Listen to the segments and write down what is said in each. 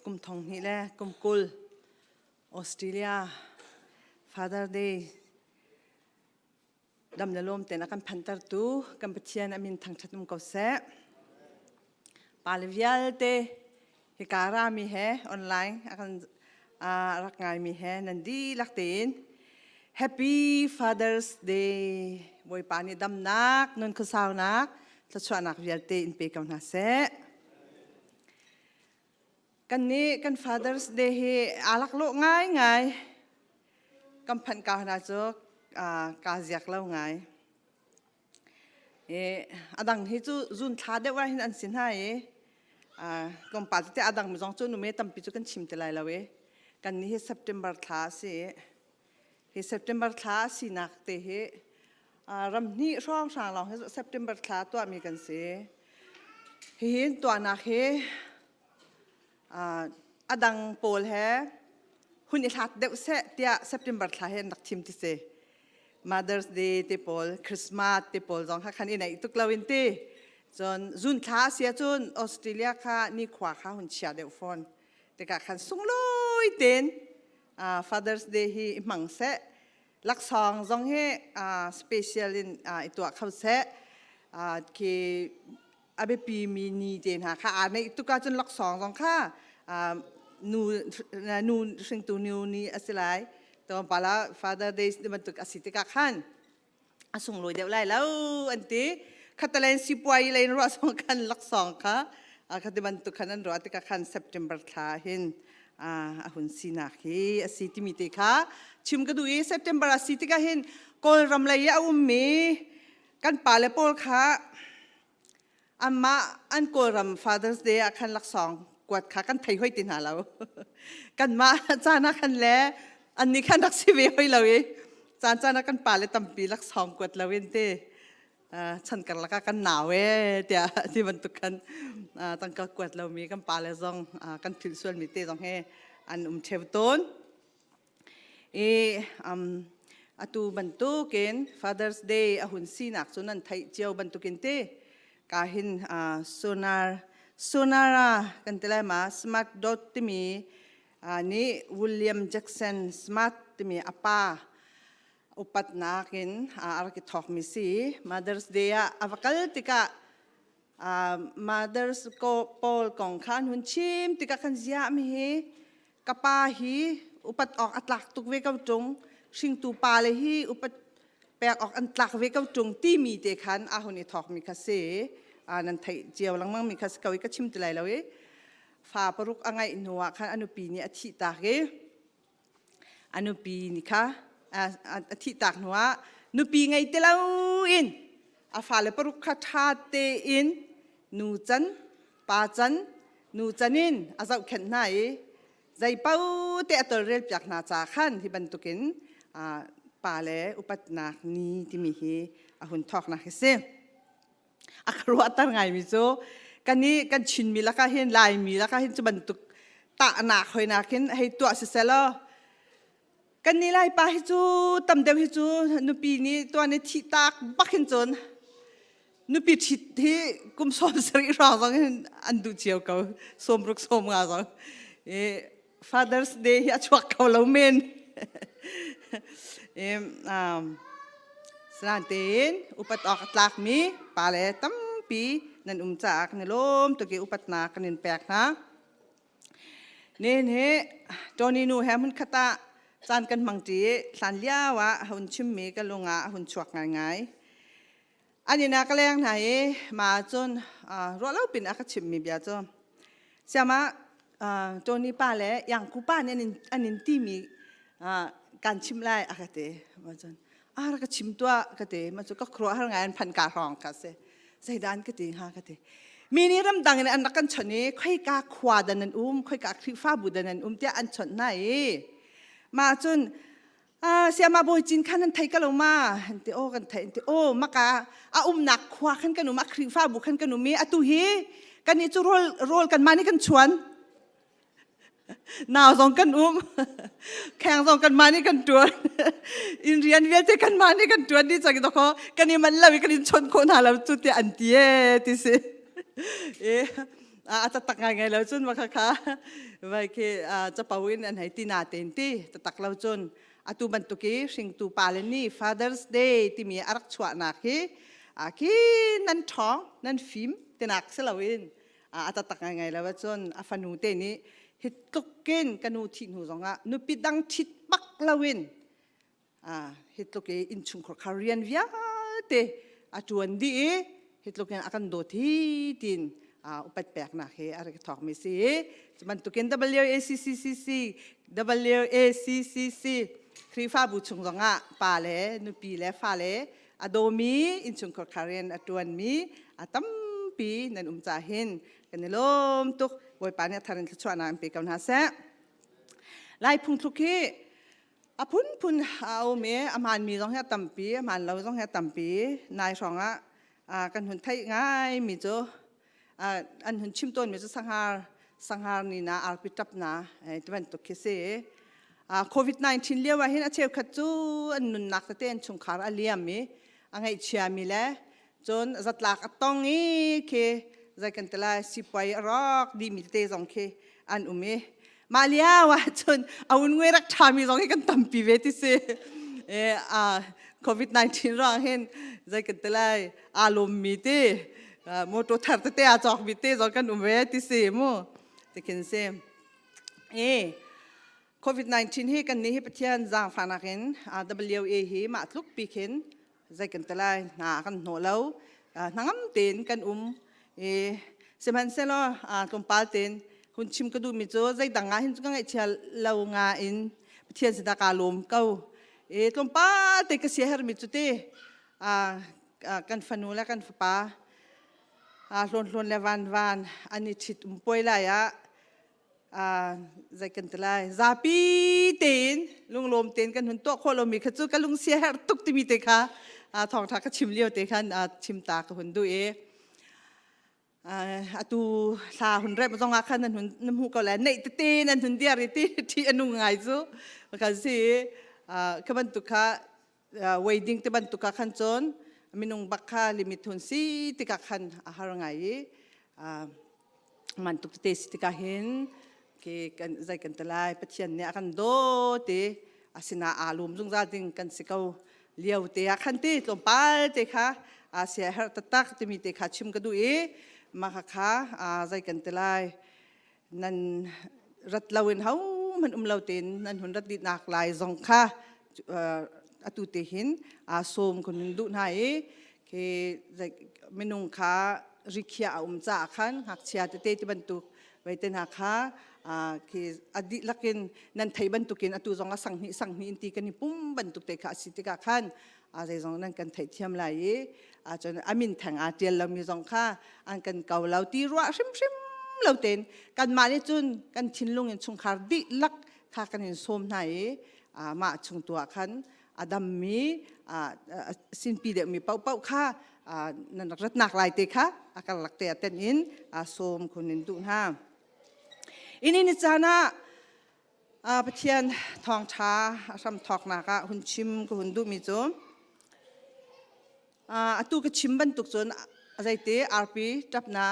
Kum thong hnih le kum 20 Australia Father Day dam le lawm tein a kan phantertu kan Pathian a min thangṭhat um ko seh. Pale vialte hika rami he online a kan rak ngaimi he nan dihlak tein Happy Father's Day. Bawipa nih damnak, nun khuasaunak, thluachuahnak vialte in pe ko hna seh. Kan nih kan Father's Day hi aa laklawh ngaingai. Kan phanh ka hna cu kaa ziak lo ngai. I a dang hi cu zun thla deuh ah hin an si hna i tlawmpal tete a dang mi zong cu nume tampi cu kan chim ti lai lo i kan nih hi September thla a si i hi September thla a sinak te hi ram hnih hrawnghrang lawng hi September thla tuahmi kan si. Hihin tuahnak hi a dang pawl he hun i hlat deuh seh tiah September thla he an rak thim ti si. Mother's Day te pawl, Christmas te pawl zong kha khan i neih tuk lo in ti. Cun zun thla a si ahcun Australia kha nikhua kha hun chia deuh fawn. Tikah khan sunglawi tein Father's Day hi i hmang seh. Laksawng zong hi special in i tuah kho seh. Khi a biapi mi ni te hna kha aa neih tuk ahcun laksawng zong kha nu nu hringtu nu ni a si lai. Tlawmpal ah Father Day bantuk a si tikah khan a sunglawi deuh lai lo an ti. Khatalen sipuai lei in ruah zong khan laksawng kha khati bantuk khan an ruah tikah khan September thla hin a hun sinak hi a si timi te kha chim ka duh i September a si tikah hin Kawlram lei i a ummi kan pale pawl kha Amah an Kawlram Father's Day ah khan laksawng kuat kha kan thei hoi ti hna lo. Kanmah caan ah khan le annih khan rak si ve hoi lo i caan caan ah kan pale tampi laksawng kuat lo in ti chan karlak ah kan nau e tiah ti bantuk khan tangka kuat lomi kan pale zong kan philh sualmi te zong he an um ṭheu tawn. I atu bantukin Father's Day a hun sinak cu nan theih cio bantukin ti ka hin sonar sonara kan ti lai ma smart dot timi nih William Jackson Smart timi a pa upatnak in a rak i thawkmi si Mother's Day ah a va kal tikah Mother's Paul kong kha an hun chim tikah kan ziah mi hi ka pa hi upat awk a tlak tuk ve ko ṭung hringtu pa le hi upat pek awk an tlak ve ko ṭung timi te khan a hun i thawkmi kha si nan theih cio lengmang mi kha si ko i ka chim ti lai lo i fa paruk a ngeih hnu ah khan a nupi nih a thih tak i a nupi nih kha a thih tak hnu ah nupi ngei ti lo in a fale paruk kha ṭha tein nu can pa can nu can in a zohkhenh hna i zei paoh te a tolrel piak hna ca khan hi bantukin pa le upatnak ni timi hi a hun thawknak hi si. A ka ruahter ngaimi cu kan i kan Chinmi lakah hin Laimi lakah hin cu bantuk tahnak hoinak hin hei tuah siselaw kan nih Laipa hi cu tam deuh hi cu nupi nih tuan i thih tak bak hin cun nupi ṭhit hi kum 70 hrawng zong hin an duh cio ko 60 50 zong i Father's Day hi a chuak kho lo men i um, tein upat awk a tlakmi pa le tampi nan um caah kan i lawm tuk i upatnak kan in pek hna Nen hi Tony nu he hmunkhat ah caan kan hmangṭi i hlan lio ah a hun chimmi ka lung ah a hun chuak ngaingai. An inn ah ka leng hna i mah cun ruah lo pin a ka chimmi bia cu siama Tony pa le Yangku pa nih an in timi kan chim lai a ka ti. Cun a rak ka chim tuah ka ti. Mah cu ka khuaruah har ngai an phan ka hrawng ka si. Zeidah an ka ti hnga ka ti. Mi nih ramdang in an rak kan chawnh i khoika khua dan an um, khoika Khrihfabu dan an um tiah an chawnh hna i mah cun siama bawi cin khan an thei ka lo ma an ti aw kan thei an ti aw maka a umnak khua khan kan um a Khrihfabu khan kan um i atu hi kan nih cu rawl rawl kan mah nih kan chuan Nau zong kan um. Kheng zong kan mah nih kan tuan. Inn rian vialte kan mah nih kan tuan dih cang dawkaw kan i manh lo i kan in chawnh khawh hna lo cu tiah an ti ee ti si. E. A taktak ngai ngai lo cun ma kha kha vai khi capo in an hei ti na ten ti taktak lo cun atu bantuk i hringtu pa le ni Father's Day timi a rak chuahnak hi khi nan ṭhawng nan fim tinak si loin a taktak ngaingai lo ahcun a fanu te nih hi tlukin ka nu thih hnu zongah nupi dang ṭhit bak loin hi tluk i innchungkhar kha rian vialte a ṭuan dih i hi tluk in a kan dawt hi tiin upat peknak hi a rak thawkmi si i cu bantukin WACCCC WACCC Khrihfabu chung zongah pa le nupi le fale a dawmi innchungkhar kha rian a ṭuanmi a tampi nan um ca hin kan i lawm tuk. Bawipa nih a thar in thluachuahnak in pe ko hna seh. Lai phungthluk hi a phunphun a um i a hmaanmi zong hi a tampi, a hmaan lo zong hi a tampi. Nai hrawng ah kan hun theih ngaimi cu an hun chim tawnmi cu sanghar sanghar ni na arpi ṭap na ti bantuk khi si. COVID-19 lio ah hin a cheukhat cu an nunnak tete an chungkhar a liam i a ngaihchiami le cun zatlak a tong i khi zei kan ti lai sipuai a rawk dihmi tete zong khi an um i mah lio ah cun a un ngui rak ṭhami zong hi kan tampi ve ti si. COVID-19 ruang hin zei kan ti lai aa lawmmi ti motor thar tete aa cawkmi te zong kan um ve ti si mu ti khin si. COVID-19 hi kan nih hi Pathian zaangfahnak in WA hi mah tluk pi khin zei kan ti lai hna kan hnawh lo, hnangam tein kan um i sihmanhsehlaw tlawmpal tein hun chim ka duhmi cu zeidang ah hin cu ka ngaihchia lo nga in Pathian sinah kaa lawm ko i tlawmpal te ka siahermi cu ti kan fanu le kan fapa hlawnhlawn le vanvan an i ṭhit um puai lai ah zei kan ti lai, zapi tein lunglawm tein kan hun tuah khawh lomi kha cu ka lung sia herh tuk timi te kha thawngṭha ka chim lio te khan chim ta ka hun duh i atu thla hun rem zong ah khan nan hun na hmuh ko lai, neih tete nan hun diar i ti ṭhi a nung ngai cu kan si. Kha bantuk kha wedding te bantuk ah khan cun minung bak kha limit hun si tikah khan a har ngai i man tuk tete si tikah hin ke kan zei kan ti lai, Pathian nih a kan daw ti asina aa lum zungzal ding kan si ko lio te ah khan ti tlawmpal te kha a sia herh taktak timi te kha chim ka duh i mah kha zei kan ti lai, nan rat lo in hohmanh um lo tein nan hun rat dihnak lai zong kha atu te hin sawm kun hun duh hna i khi minung kha rikhiah a um caah khan ngakchia tete ti bantuk veite hna kha khi a dihlak in nan thei bantukin atu zong a sanghnih sanghnih in ti kan i pum bantuk te kha a si tikah khan zeizong nan kan theihthiam lai i cun a min theng aa ṭial lomi zong kha an kan ko lo ti ruah hrimhrim lo tein kanmah nih cun kan thinlung in chungkhar dihlak kha kan in sawm hna i mah chung tu ah khan a dammi sinpi deuhmi paohpaoh kha nan rak ratnak lai te kha a karlak te ah tenh in sawm khun in duh hna. Ini ni caan ah Pathian thawngṭha a hramthawknak ah hun chim ka hun duhmi cu atu ka chim bantuk cun zeite arpi ṭapna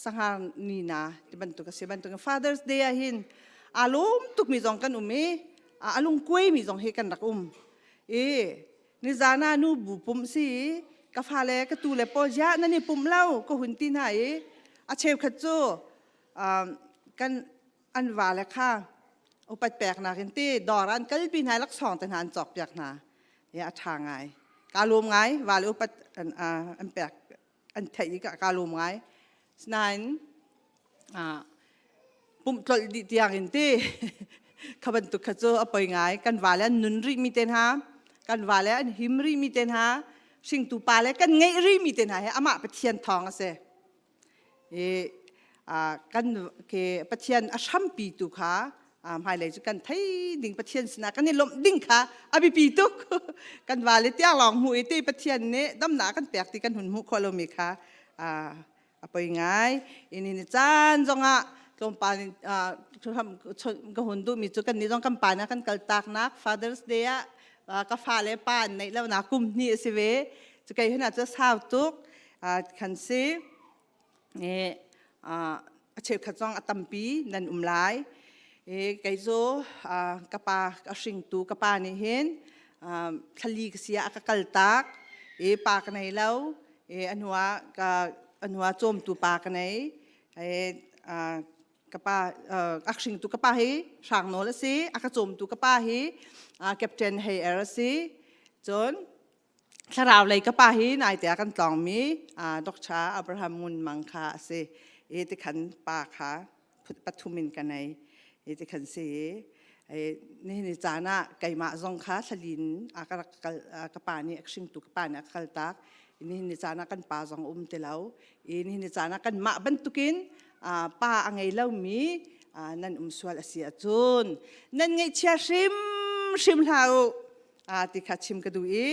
sanghar ni na ti bantuk a si bantuk Father's Day ah hin aa lawm tukmi zong kan um i a lungkuaimi zong hi kan rak um i nizan ah nu bu pumh si ka fale ka tu le pawl ziah nan i pumh lo ka hun ti hna i a cheukhat cu kan an vale kha upat peknak in ti dawr an kalpi hna, laksawng te hna an cawk piak hna i a ṭha ngai, kaa lawm ngai. Vale upat an pek an theih i kaa lawm ngai. Sinain pumh tlolh dih tiang in ti kha bantuk kha cu a poi ngai. Kan vale an nun rih mi te hna, kan vale an him rih mi te hna, hringtu pa le kan ngeih rih mi te hna hi amah Pathian thawng a si i kan ke Pathian a hrampi tu kha hmailei cu kan thei ding, Pathian sinah kan i lawmh ding kha a biapi tuk. Kan vale tiang lawng hmuh i ti Pathian nih damnak kan pek ti kan hun hmuh khawh lomi kha a poi ngai. Ini ni caan zongah tlawmpal in ka hun duhmi cu kan nih zong kan pa na kan kal taknak Father's Day ah ka fale pa an neih lo na kum hnih a si ve cu kei huna cu sau tuk kan si. A cheukhat zong a tampi nan um lai. E, kei cu ka pa ka hringtu ka pa nih hin thlali ka si ah a ka kal tak. E, pa ka nei lo. E, a hnuah ka a hnuah cawmtu pa ka nei. E, ka pa a hringtu ka pa hi Hrang Nawl a si. A ka cawmtu ka pa hi Captain Hei Er a si. Cun Thlarau lei ka pa hi naite ah kan tlawngmi Dr. Abraham Ngun Mang kha a si. I tikhan pa kha pathum in ka nei. I tikhan si i nihin ni caan ah keimah zong kha thlalin a ka rak kal ka pa nih a hringtu ka pa nih a ka kaltak. Nihin ni caan ah kan pa zong um ti lo. I nihin ni caan ah kanmah bantukin pa a ngei lomi nan um sual a si ahcun nan ngaihchia hrimhrim hlah u. ti kha chim ka duh i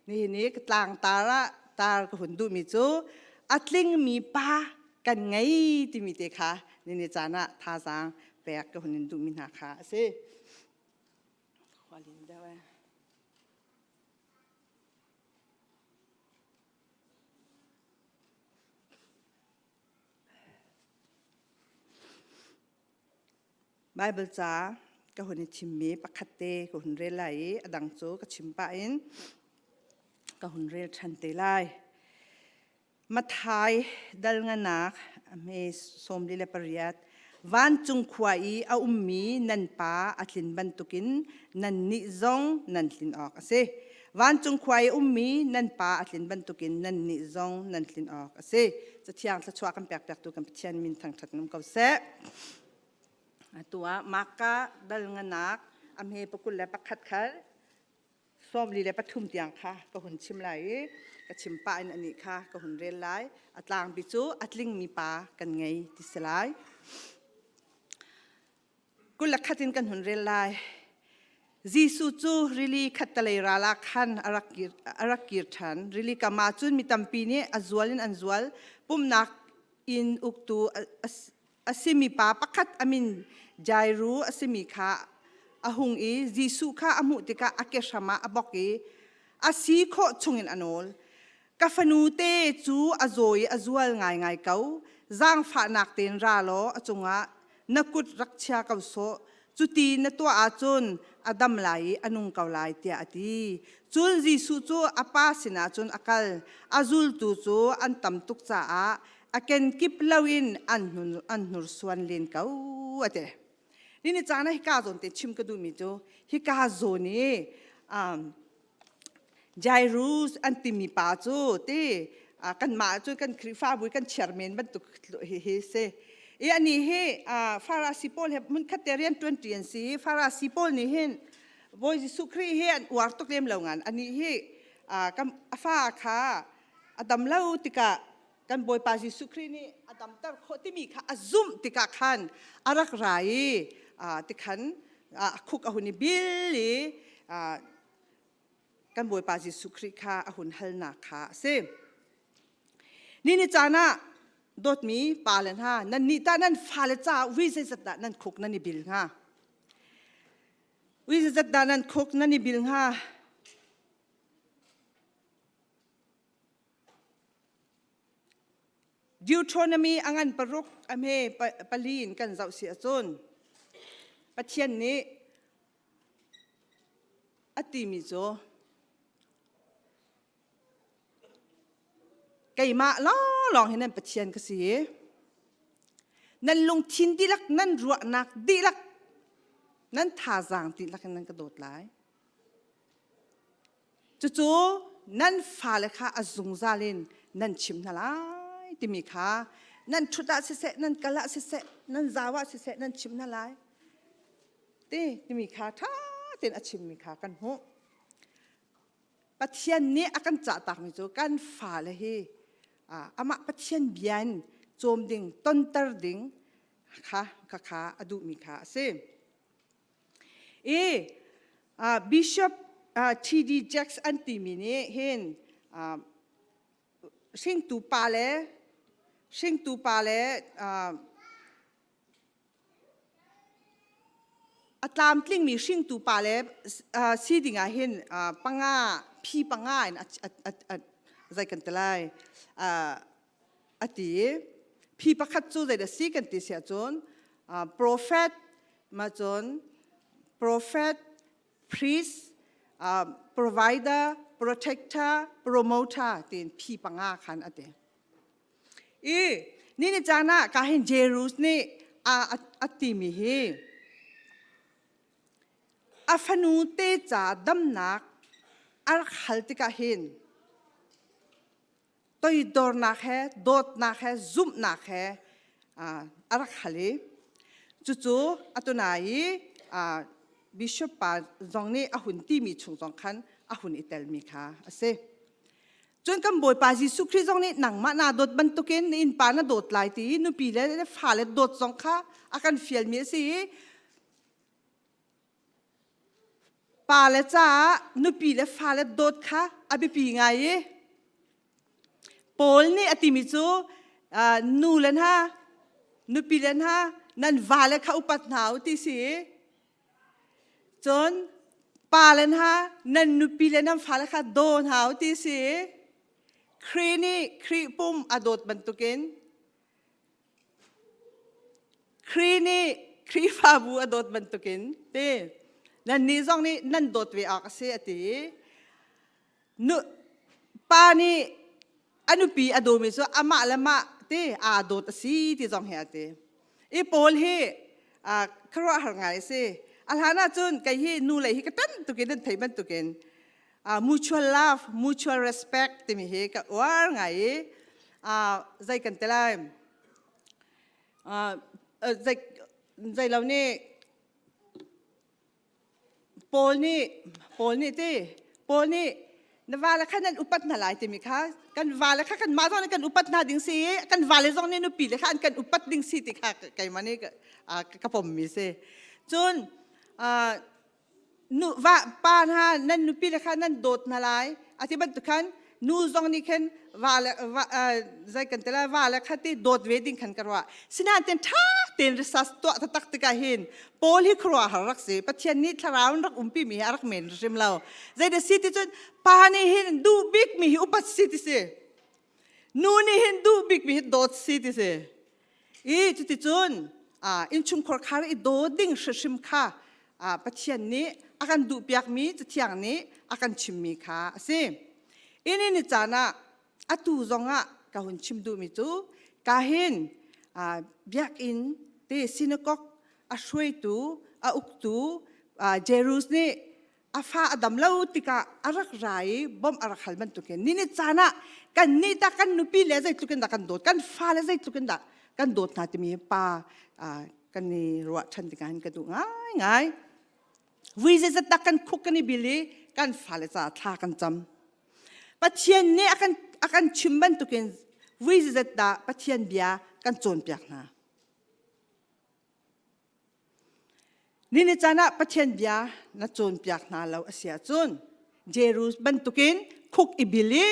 nihin i ka tlangtar ah tar ka hun duhmi cu a tlingmi pa kan ngei timi te kha nini caan ah thazaang pek ka hun in duhmi hna kha a si. Khualin deuh eh. Baibal ca ka hun i thimmi pakhat te ka hun rel lai i a dang cu ka chim pah in ka hun rel ṭhan te lai. Matthai dal nganak a hme 48 Vancung khua i a ummi nan pa a tlin bantukin nannih zong nan tlin awk a si. Vancung khua i ummi nan pa a tlin bantukin nannih zong nan tlin awk a si. Cathiang thluachuah kan pek piaktu kan Pathian min thangṭhat nung ko seh. Atu ah Maka dal nganak a hme pakul le pakhat khal 43 tiang kha ka hun chim lai i ka chim pah in anih kha ka hun rel lai. A tlangpi cu a tlingmi pa kan ngei ti si lai. 21 in kan hun rel lai. Jesuh cu rili khattalei ral ah khan a rak kir, a rak kir ṭhan. Rili kam ah cun mi tampi nih a zual in an zual. Pumhnak inn uktu a simi pa pakhat a min Jairu a simi kha a hung i Jesuh kha a hmuh tikah a ke hram ah a bok i a si khawh chungin a nawl. Ka fanu te cu a zaw i a zual ngaingai ko. Zaangfahnak tein ra law a cungah na kut rak chia ko sawh. Cuti na tuah ahcun a dam lai i a nung ko lai tiah a ti. Cun Jesuh cu a pa sinah cun a kal. A zultu cu an tam tuk caah a kenkip loin an an hnursuan len ko a ti. Ni caan ah hika zawn te chim ka duhmi cu hika zawn i um, Jairus an timi pa cu ti kanmah cu kan Khrihfabu kan chairman bantuk hi hi si. I ani hi Farasi pawl he hmunkhat te rian ṭuanṭi an si. Farasi pawl nih hin Bawi Jesuh Khrih hi an uar tuk lem lo ngan. Ani hi a fa kha a dam lo tikah kan Bawipa Jesuh Khrih nih a damter khawh timi kha a zumh tikah khan a rak ra i tikhan a khuk a hun i bil i kan Bawipa Jesuh Khrih kha a hun halnak kha a si. Ni ni caan ah dawtmi pa le hna nan nih tah nan fale caah ui zeizat dah nan khuk nan i bil hnga? Ui zeizat dah nan khuk nan i bil hnga? Deuteronomy a ngan paruk a hme pali in kan zoh si ahcun Pathian nih a timi cu keimah lawnglawng hi nan Pathian ka si i nan lungthin dihlak nan ruahnak dihlak nan thazaang dihlak in nan ka dawt lai. Cucu nan fale kha a zungzal in nan chim hna lai timi kha nan ṭhut ah siseh, nan kal ah siseh, nan zau ah siseh nan chim hna lai ti timi kha ṭha tein a chimmi kha kan hmuh. Pathian nih a kan cahtakmi cu kan fale hi amah Pathian bia in cawm ding, tonter ding kha kha a duhmi kha a si. I Bishop T.D. Jakes an timi nih hin hringtu pa le hringtu pa le a tlamtlingmi hringtu pa le si ding ah hin panga phi panga in zei kan ti lai a ti. Phi pakhat cu zeidah si kan ti si ahcun prophet ma cun prophet, priest, provider, protector, promoter tiin phi panga khan a ti. I ni ni caan ah ka hin Jerus nih a a timi hi a fanu te ca damnak a rak hal tikah hin toidornak he dawtnak he zumhnak he a rak hal i cucu atunai i bishop pa zong nih a hun timi chung zong khan a hun i telmi kha a si. Cun kan Bawipa Jesuh Khrih zong nih nangmah naa dawt bantukin na innpa na dawt lai ti i nupi le fale dawt zong kha a kan fialmi a si i pale caah nupi le fale dawt kha a biapi ngai i Paul nih a timi cu nu le hna nupi le hna nan vale kha upat hna u ti si i Cun pale hna nan nupi le nan fale kha daw hna u ti si. Khrih nih Khrih pum a dawt bantukin Khrih nih Khrihfabu a dawt bantukin ti nannih zong nih nan dawt ve awk a si a ti. Nu, pa nih a nupi a dawmi cu amah le mah te aa dawt a si ti zong hi a ti. I Paul hi khuaruahhar ngai a si. A hlan ahcun kei hi nu lei hi ka tan tukin nan thei bantukin mutual love, mutual respect timi hi ka uar ngai i zei kan ti lai zei zei lo nih Paul nih Paul nih ti Paul nih na vale kha nan upat hna lai timi kha kan vale kha kan mah zong nih kan upat hna ding si i kan vale zong nih nupi le kha an kan upat ding si ti kha keimah nih ka pommi si. Cun nu va pa hna nan nupi le kha nan dawt hna lai a ti bantuk khan nu zong nih khin va le va zei kan ti lai va le kha ti dawt ve ding khan ka ruah sinain ten ṭha tein research tuah taktak tikah hin Paul hi khuaruahhar rak si Pathian nih thlarau in rak umpi mi hi a rak men hrim lo zei da si ti cun pa nih hin duh bik mi hi upat si ti si nu nih hin duh bik mi hi dawt si ti si i cuticun innchungkhar khar i daw ding hrimhrim kha Pathian nih a kan duhpiakmi Cathiang nih a kan chimmi kha a si. Ini ni caan ah atu zongah ka hun chim duhmi cu ka hin biakinn te synagogue a hruaitu a uktu Jerus nih a fa a dam lo tikah a rak ra i bawmh a rak hal bantukin ni ni caan ah kan nih tah kan nupi le zeitluk in dah kan dawt kan fale zeitluk in dah kan dawt hna timi pa kan i ruah ṭhan tikah hin ka duh ngaingai vui zeizat dah kan khuk kan i bil i kan fale caah thla kan cam Pathian nih a kan a kan chim bantukin vui zeizat dah Pathian bia kan cawnpiak hna Nini caan ah Pathian bia na cawnpiak hna lo a si ahcun Jerus bantukin khuk i bil i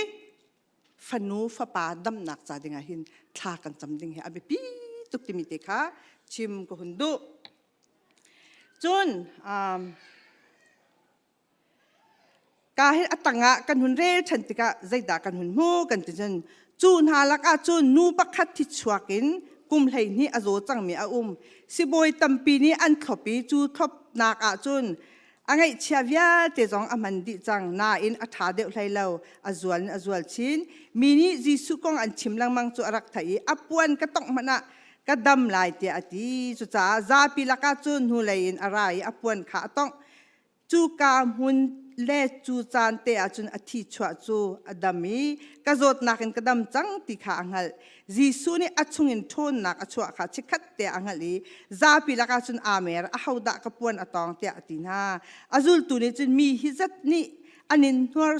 fanu fapa damnak ca dingah hin thla kan cam ding hi a biapi tuk timi te kha chim ka hun duh. Cun um, Ka hi a tangah kan hun rel ṭhan tikah zeidah kan hun hmu kan ti cun cu hna lakah cun nu pakhat thi chuak in kum 12 a zaw cangmi a um. Sibawi tampi nih an thlop i cu thlopnak ah cun a ngaihchia vialte zong a hman dih cang nain a ṭha deuh hlei lo a zual in a zual chin. Mi nih Jesuh kong an chim lengmang cu a rak theih i a puan ka tongh hmanh ah ka dam lai tiah a ti. Cucaah zapi lakah cun hnulei in a ra i a puan kha a tongh. Cuka hmun le cu caan te ah cun a thi chuah cu a dam i ka zawtnak in ka dam cang ti kha a hngalh. Jesuh nih a chungin ṭhawnnak a chuah kha chikkhat te a hngalh i zapi lakah cun aa mer, ahodah ka puan a tawng tiah a ti hna. A zultu nih cun mi hi zat nih an in hnuar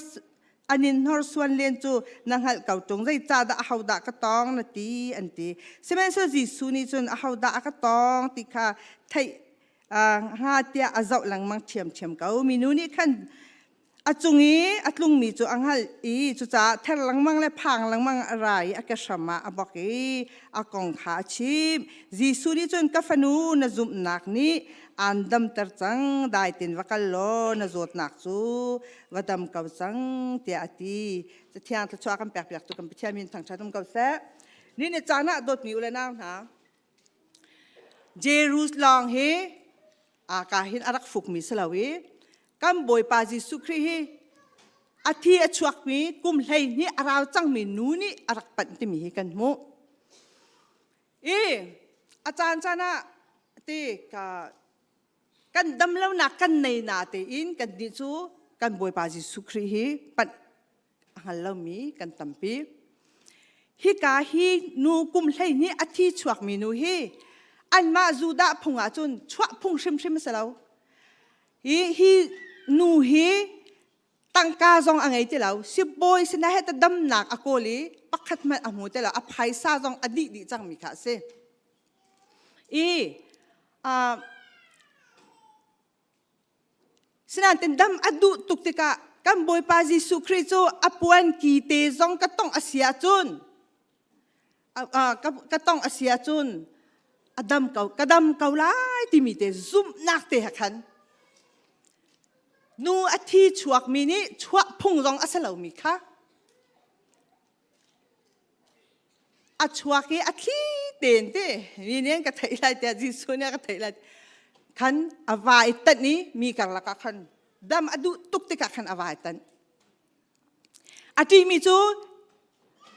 an in hnorsuan len cu na hngalh ko ṭung zeicahdah ahodah ka tawng na ti an ti sihmanhsehlaw Jesuh nih cun ahodah a ka tawng ti kha theih hnga tiah a zoh lengmang ṭhiamṭhiam ko. Minu nih khan a cung i a tlungmi cu a hngalh i cucaah ther lengmang le phang lengmang a ra i a kehram ah a bok i a kong kha a chimh. Jesuh nih cun ka fanu na zumhnak nih aan damter cang dai tein va kal law na zawtnak cu va dam ko cang tiah a ti. Cathiang thluachuah kan pekpiak tu kan Pathian min thangṭhat um ko seh. Ni ni caan ah dawtmi u le nau hna Jerusalem hi a ka hin a rak fukmi si lo i kan Bawipa Jesuh Khrih hi a thi a chuakmi kum 12 a rau cangmi nu nih a rak panh timi hi kan hmuh. I a caan caan ah ti ka kan dam lonak kan nei na tein kan nih cu kan Bawipa Jesuh Khrih hi panh a hngal lomi kan tampi. Hika hi nu kum 12 a thi chuakmi nu hi anmah Judah phung ah cun chuah phung hrimhrim a si lo. Hi hi nu hi tangka zong a ngei ti lo. Sibawi sinah he ta damnak a kawl i pakhat hmanh a hmu ti lo. A phaisa zong a dih dih cangmi kha a si. I uh, Sinain dam a duh tuk tikah kan Bawipa Jesuh Khrih cu a puan ki te zong ka tongh a si ahcun ka tongh a si ahcun a dam ko ka dam ko lai timi te zumhnak te he khan nu a thi chuakmi nih chuah phung zong a si lomi kha A chuak i a thli tein ti mi nih an ka theih lai tiah Jesuh nih a ka theih lai khan a va i tanh i mi karlak ah khan dam a duh tuk tikah khan a va i tanh. A ṭihmi cu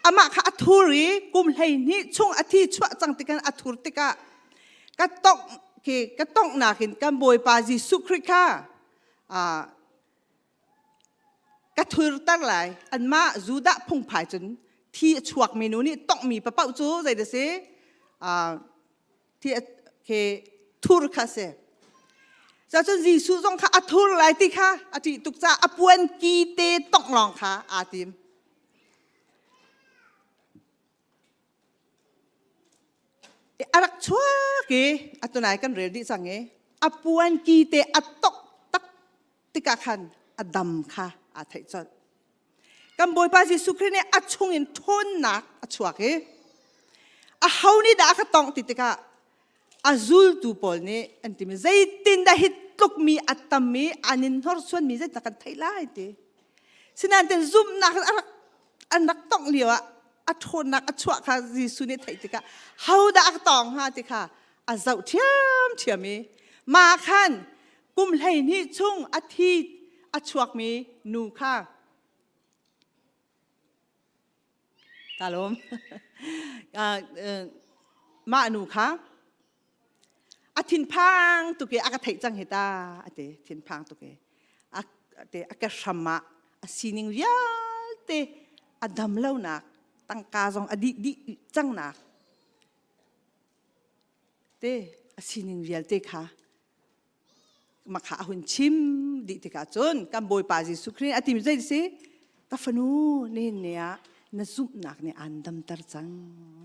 amah kha a thur i kum 12 chung a thi chuah cang tikhan a thur tikah ka tongh khi ka tonghnak in kan Bawipa Jesuh Khrih kha ka thurter lai anmah Judah phungphai cun thi a chuakmi nu nih tonghmi papaoh cu zei dah si thi khi thur kha si cun Jesuh zong kha a thur lai ti kha a ṭih tuk caah a puan ki te tongh lawng kha aa tim. A rak chuak i atunai kan rel dih cang i a puan ki te a tok tak tikah khan a dam kha aa theih colh. Kan Bawipa Jesuh Khrih nih a chungin ṭhawnnak a chuak i a ho nih dah a ka tongh ti tikah a zultu pawl nih an timi zeitindah hi tluk mi a tam i an in hnorsuanmi zeitindah kan theih lai ti. Sinain zumhnak a rak an rak tongh lio ah a ṭhawnnak a chuah kha Jesuh nih theih tikah hodah a tawng hnga ti kha a zoh ṭhiamṭhiam i mah khan kum 12 chung a thi a chuakmi nu kha ka lawm mah nu kha a thinphang tuk i a ka theih cang hi ta a ti thinphang tuk i a te a ke hram ah a sining vialte a dam lonak tangka zong a dih dih cangnak te a sining vialte kha makha a hun chim dih tikah cun kan Bawipa Jesuh Khrih a timi zei si ka fanu nihin ni ah na zumhnak nih aan damter cang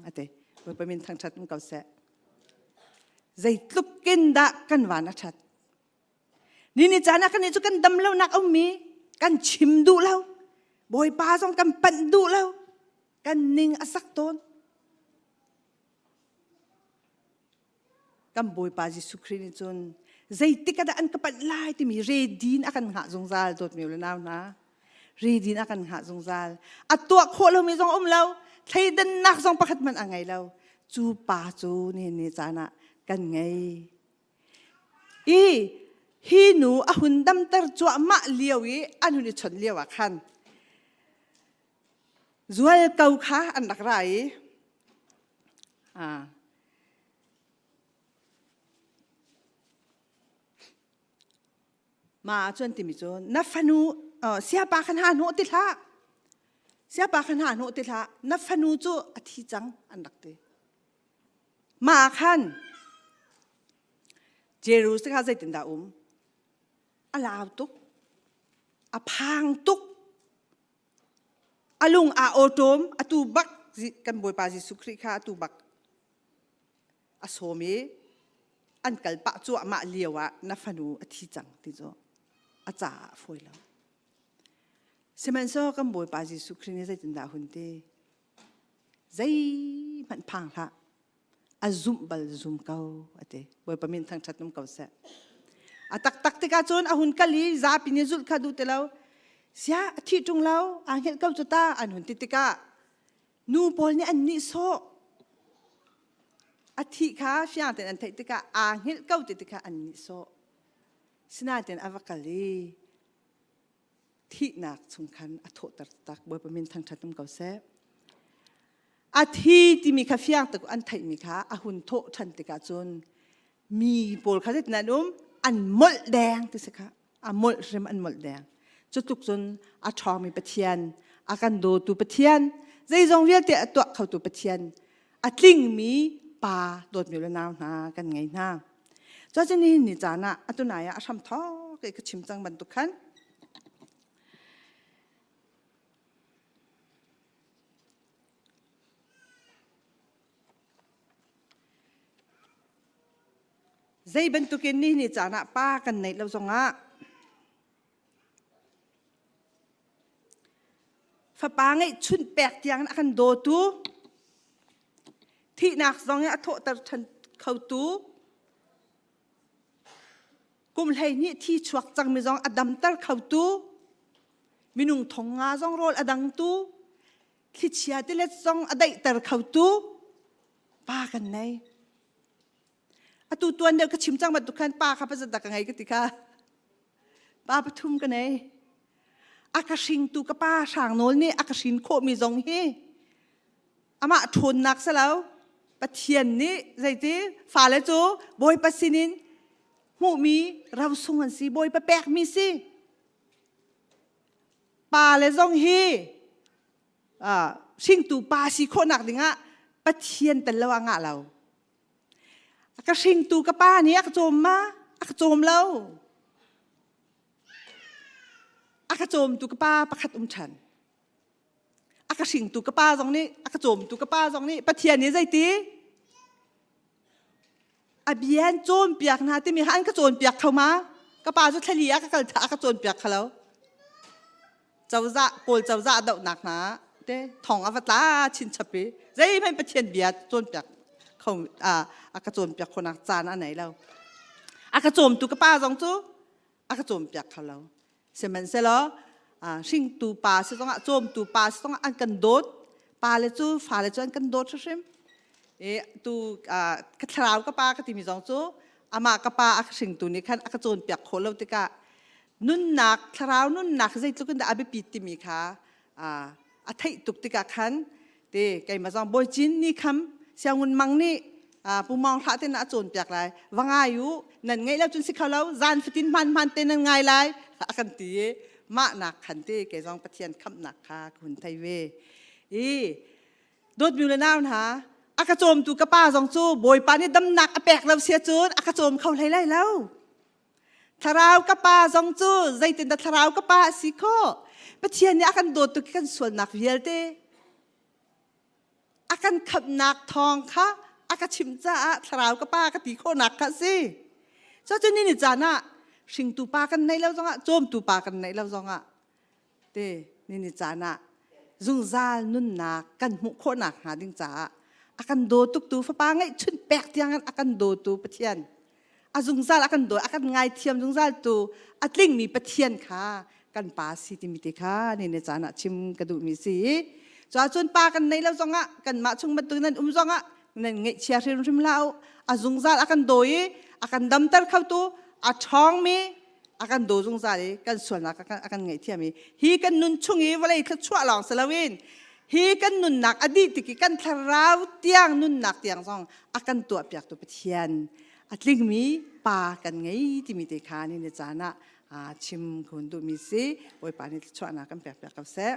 a ti Bawipa min thangṭhat um ko seh zeitluk in dah kan van a ṭhat ni ni caan ah kan nih cu kan dam lonak a ummi kan chim duh lo Bawipa zong kan panh duh lo kan ning a sak tawn Kan Bawipa Jesuh Khrih nih cun zeitik ah dah an ka panh lai timi ready in a kan hngah zungzal dawtmi u le nau hna. Ready in a kan hngah zungzal. A tuah khawh lomi zong um lo, thleidannak zong pakhat hmanh a ngei lo. Cu pa cu nihin ni caan ah kan ngei. I hi nu a hun damter cuahmah lio i an hun i chawnh lio ah khan zualko kha an rak ra i Mah ah cun timi cu na fanu siapa khan ha hnawh ti hlah siapa khan ha hnawh ti hlah na fanu cu a thi cang an rak ti mah ah khan Jerus kha zeitindah um a lau tuk a phang tuk A lung aa awṭawm, atu bak kan Bawipa Jesuh Khrih kha atu bak a sawm i an kal pah cuahmah lio ah na fanu a thi cang ti cu a caah a fawi lo. Sihmanhsehlaw kan Bawipa Jesuh Khrih nih zeitindah a hun ti? Zeihmanh phang hlah. A zumh bal zum ko a ti. Bawipa min thangṭhat um ko seh. A taktak tikah cun a hun kal i zapi nih zulh kha duh ti lo. Sia a thih ṭung lo, aa hngilh ko cu ta an hun ti tikah nu pawl nih an nihsawh. A thih kha fiang tein an theih tikah aa hngilh ko ti tikah an nihsawh. Sinain a va kal i thihnak chung khan a thawhter taktak. Bawipa min thangṭhat um ko seh. A thi timi kha fiang tuk an theihmi kha a hun thawh ṭhan tikah cun mi pawl kha zeitin an um an molh deng ti si kha a molh hrim an molh deng. Cu tluk cun a ṭhawngmi Pathian, a kan dawtu Pathian, zeizong vialte a tuah khotu Pathian, a tlingmi pa dawtmi le nau hna kan ngei hna. Cuacun nihin ni caan ah atu nai ah a hram thawk i ka chim cang bantuk khan Zei bantukin ni ni caan ah pa kan neih lo zongah fapa ngeihchunh pek tiang a kan dawtu thihnak zong in a thawhter ṭhan khotu kum 12 thi chuak cangmi zong a damter khotu minung thong nga zong rawl a dangtu thlichia tilet zong a daihter khotu pa kan nei. Atu tuan deuh ka chim cang bantuk khan pa kha pazat dah ka ngei ka ti kha. Pa pathum ka nei. A ka hringtu ka pa hrang nawl nih a ka hrin khawhmi zong hi amah ṭhawnnak si lo. Pathian nih zeiti fale cu Bawipa sinin hmuhmi rosung an si, Bawipa pekmi si. Pa le zong hi hringtu pa si khawhnak dingah Pathian tel lo ah ngah lo. Ka hringtu ka pa nih a ka cawm ma? A ka cawm lo. A ka cawmtu ka pa pakhat um ṭhan. A ka hringtu ka pa zong nih, a ka cawmtu ka pa zong nih Pathian nih zeiti? A bia an cawnpiak hna timi kha an ka cawnpiak kho ma? Ka pa cu thlali ah ka kal a ka cawnpiak kho lo. Cozah Kawl cozah dohnak hna te thong a va tla chinchap i zeihmanh Pathian bia cawnpiak kho a ka cawnpiak khonak caan a nei lo. A ka cawmtu ka pa zong cu a ka cawnpiak kho lo. Sihmanhsehlaw hringtu pa si zongah cawmtu pa si zongah an kan dawt. Pa le cu fale cu an kan dawt hrimhrim. E tu ka thlarau ka pa ka timi zong cu amah ka pa a ka hringtu nih khan a ka cawnpiak khawh lo tikah nunnak thlarau nunnak zeitluk in dah a biapit timi kha a theih tuk tikah khan te keimah zong bawi cin ni kham siangun mang nih pu mawng hlah te na a cawnpiak lai va ngai u nan ngeih lo cun si kho lo zan fatin hman hman te nan ngai lai a kan ti i mah nak khan te kei zong Pathian khamhnak kha ka hun thei ve i dawtmi le nau hna a ka cawmtu ka pa zong cu Bawipa nih damnak a pek lo sia cun a ka cawm kho hlei lai lo Thlarau ka pa zong cu zeitindah thlarau ka pa a si khawh? Pathian nih a kan dawt tuk i kan sualnak vialte a kan khamhnak thawng kha a ka chimh caah thlarau ka pa ka ti khawhnak kha a si. Cucu ni ni caan ah hringtu pa kan neih lo zongah cawmtu pa kan neih lo zongah te ni ni caan ah zungzal nunnak kan hmuh khawhnak hnga ding caah a kan daw tuktu fapa ngeihchun pek tiang in a kan dawtu Pathian a zungzal a kan daw a kan ngaithiam zungzal tu a tlingmi Pathian kha kan pa si timi te kha ni ne caan ah chim ka duhmi si cun pa kan nei lo zongah kanmah chung bantuk nan um zongah nan ngaihchia hrimhrim hlah u a zungzal a kan daw i a kan damter khotu a ṭhawngmi a kan daw zungzal i kan sualnak a kan ngaihthiam i hi kan nun chung i vawlei thluachuah lawng si loin hi kan nunnak a dih tik i kan thlarau tiang nunnak tiang zong a kan tuahpiaktu Pathian a tlingmi pa kan ngei timi te kha ni ni caan ah chim ka hun duhmi si Bawipa nih thluachuahnak kan pekpiak ko seh.